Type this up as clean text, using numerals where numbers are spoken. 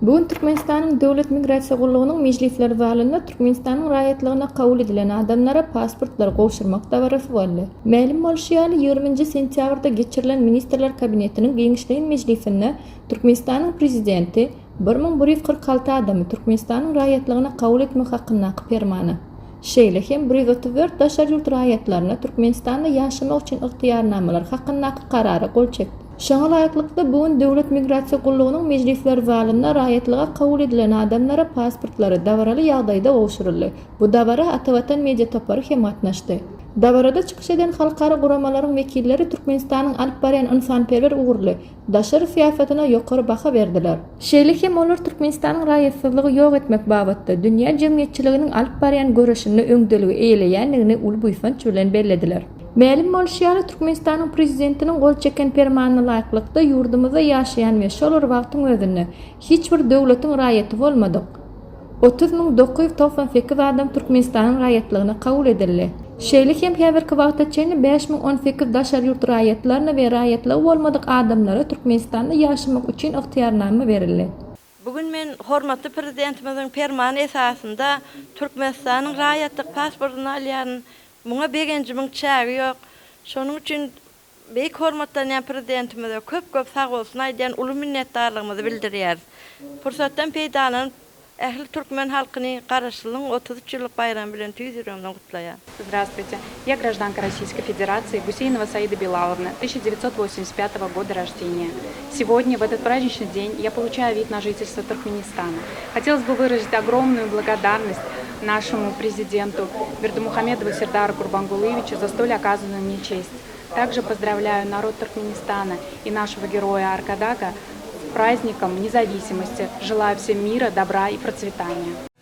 Bu gün Türkmenistanyň Döwlet migrasiýa gullugynyň mejlisler zalynda Türkmenistanyň raýatlygyna kabul edilen adamlara pasportlary gowşurmak dabarasy boldy. Mälim bolşy ýaly, ýigriminji sentýabrda geçirilen Ministrler Kabinetiniň giňişleýin mejlisinde Türkmenistanyň Prezidenti 1146 adamy Türkmenistanyň raýatlygyna kabul etmek hakyndaky Permana, şeýle hem 134 daşary ýurt raýatlaryna Türkmenistanda ýaşamak üçin ygtyýarnamalar hakyndaky Karara gol çekdi. Şoňa laýyklykda, bu gün Döwlet migrasiýa gullugynyň mejlisler zalynda raýatlyga kabul edilen adamlara pasportlary dabaraly ýagdaýda gowşuryldy. Bu dabara Atavatan media topary hem gatnaşdy. Dabarada çykyş eden halkara guramalaryň wekilleri Türkmenistanyň alyp barýan ynsanperwer ugurly daşary syýasatyna ýokary baha berdiler. Şeýle hem olar Türkmenistanyň raýatsyzlygy ýok etmek babatda dünýä jemgyýetçiliginiň alyp barýan göreşinde öňdeligi eýeleýändigini uly buýsanç bilen bellediler. Mälim bolşy ýaly, Türkmenistanyň Prezidentiniň gol çeken Permanyna laýyklykda, ýurdumyzda ýaşaýan we şol bir wagtyň özünde hiç bir döwletiň raýaty bolmadyk 30 998 adam Türkmenistanyň raýatlygyna kabul edildi. Şeýle hem häzirki wagta çenli 5018 daşary ýurt raýatlaryna we raýatlygy bolmadyk adamlara Türkmenistanda ýaşamak üçin ygtyýarnama berildi. Bu gün men hormatly Prezidentimiziň Permany esasynda Türkmenistanyň raýatlyk pasportyny alýaryn. Muňa begenjimiň çägi ýok. Şonuň üçin beýik hormatlanýan Prezidentimize köp-köp sagbolsun aýdýan uly minnetdarlygymyzy bildirýäris. Pursatdan peýdalanyp, ähli türkmen halkyny Garaşsyzlygyň 33 ýyllyk baýramy bilen tüýs ýüregimden gutlaýan. Здравствуйте. Я гражданка Российской Федерации Гусейнова Саида Билаловна, 1985 года рождения. Сегодня, в этот праздничный день, я получаю вид на жительство Туркменистана. Хотелось бы выразить огромную благодарность нашему президенту Бердымухамедову Сердару Гурбангулыевичу за столь оказанную мне честь. Также поздравляю народ Туркменистана и нашего героя Аркадага с праздником независимости. Желаю всем мира, добра и процветания.